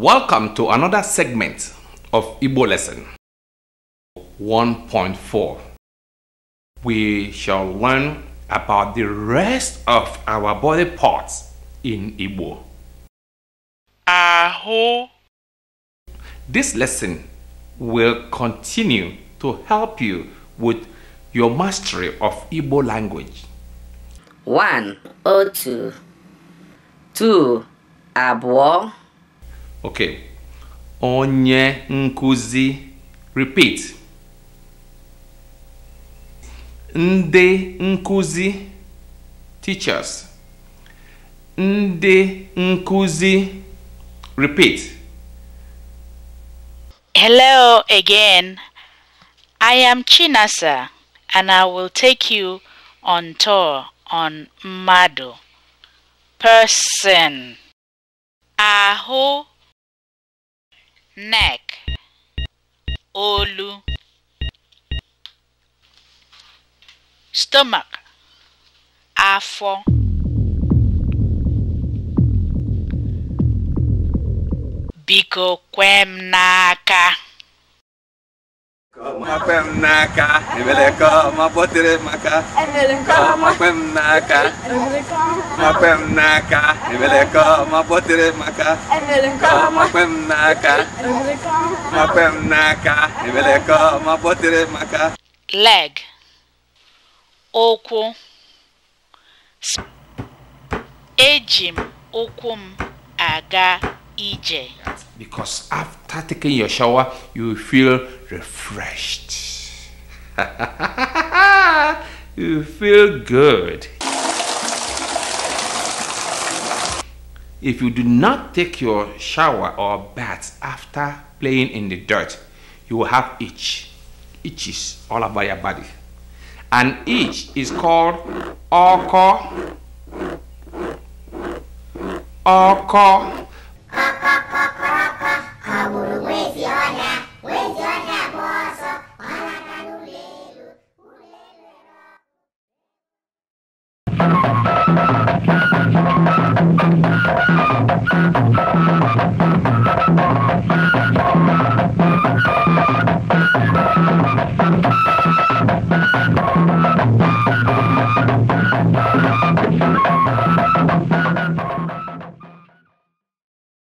Welcome to another segment of Igbo Lesson 1.4. We shall learn about the rest of our body parts in Igbo. Aho. This lesson will continue to help you with your mastery of Igbo language. 1 otu 2 abụọ. Okay. Onye nkuzi. Repeat. Ndị nkuzi. Teachers. Ndị nkuzi. Repeat. Hello again. I am Chinasa and I will take you on tour on Mmadu. Person. Aho. Neck. Olu. Stomach. Afọ. Biko kwem n'aka. Makwem n'aka, ebeleko mapotere maka. Makwem n'aka, makwem n'aka, ebeleko mapotere maka. Makwem n'aka, makwem n'aka, ebeleko mapotere maka. Leg. Ụkwụ. Eji m ụkwụ m aga ije. Because after taking your shower, you feel refreshed. You feel good. If you do not take your shower or bath after playing in the dirt, you will have itch. Itches all about your body. An itch is called oko. Oko.